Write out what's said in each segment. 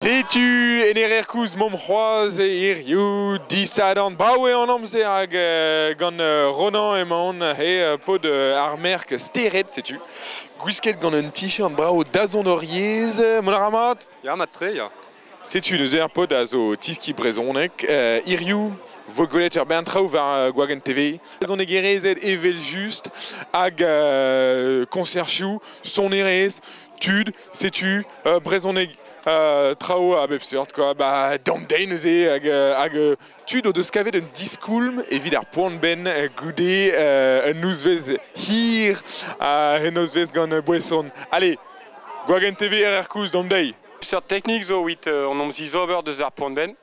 Setu en erer kouz mom c'hoaz e hiziv disadorn brav eo an amzer hag gant Ronan emaon he pod ar merk stered setu. Gwisket gant un t-shirt brav dazont hor yezh, mont a ra mat? Ya, mat-tre, ya. Setu neuze ar pod a zo tiski brezhoneg. Hiziv vo gwelet ur bern traoù war Gwagenn TV. Brezhonegerezed evel-just hag konserchoù, sonerezh, tud, setu brezhoneg traoù a bep seurt quoi. Ba damm deiz neuze hag tud o deus kavet un diskoulm evit ar poan-benn goude un nozvezh hir un nozvezh gant boeson. Allez, Gwagenn TV RR Kouz, damm deiz. Seurt teknik zo evit an omziz ober deus ar poan-benn.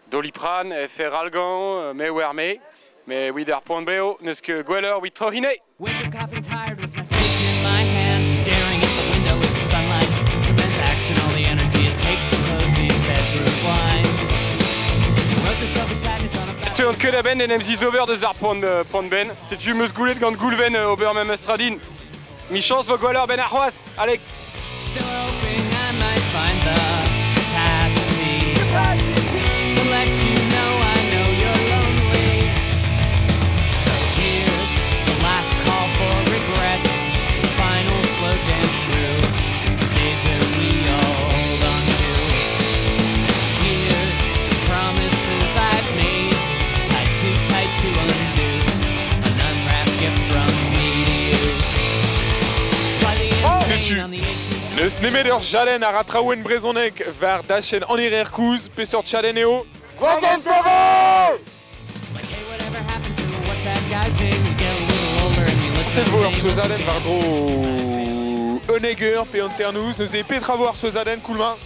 Doliprane, Efferalgan, me war me. Me evit ar poan-bleo n'eus ket gwelloc'h evit trohine. Wake up coughing tired with my face in my hands, staring at the window as the sunlight demands action, all the energy it takes to close these bedroom blinds. Wrote the selfish sadness on a back. Teuan ket a-benn en em zizober deus ar poan-benn. Setu meus goulet gant Goulven ober memes stradin. Michañs vo gwelloc'h ben ar c'hoazh, allez. Still hoping I might find the capacity to let you know I know you're lonely. So here's the last call for regrets, the final slow dance through the days that we all hold on to. Here's the promises I've made, tied too tight to undo, an unwrapped gift from me to you. Slightly insane Setu. on the 18 Neus nemet ur jalen a ratraouen brezhoneg war dachenn an erer kouz, peseurt jalen eo? Gwagenn TV! Like, hey, whatever happened to what's that guy's name? You get a little older and you look Set the vo ar same. souezadenn war dro Honegger pe an ternouz, neuze petra vo ar souezadenn koulma?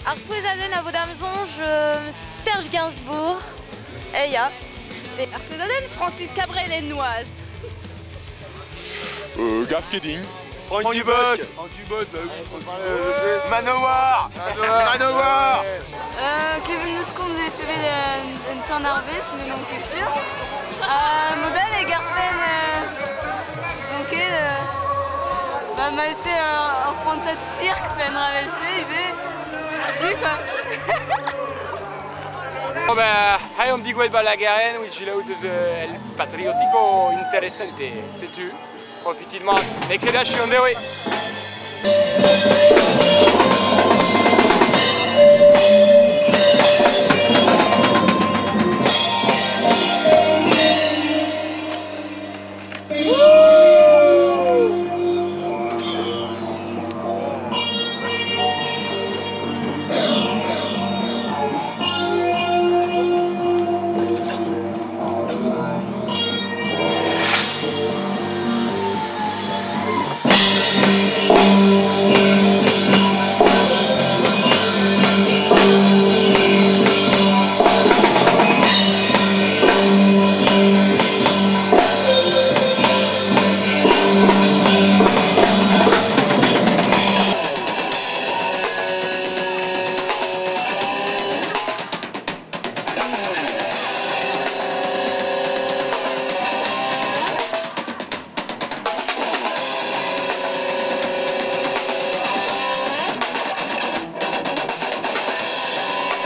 Ar souezadenn a vo d'am soñj Serge Gainsbourg, e ya. Ar souezadenn Francis Cabrel en noaz. Gav ket din. Franck Dubosc. Franck Dubosc, bah oui. Manowar. Manowar. Kleven meus komz e fevet un tan ar vest, mais non ket sûr. Model e garfen zonket, ba ma fait ur prantad cirque pen ravel se, ivez. Setu quoi. Bon ben, hey, on digouet ba la garen, oui, j'ai là deus el patriotico interessante, setu. Profitit mat. Neket achu an dewe.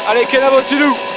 Allez, kenavo Toulouse.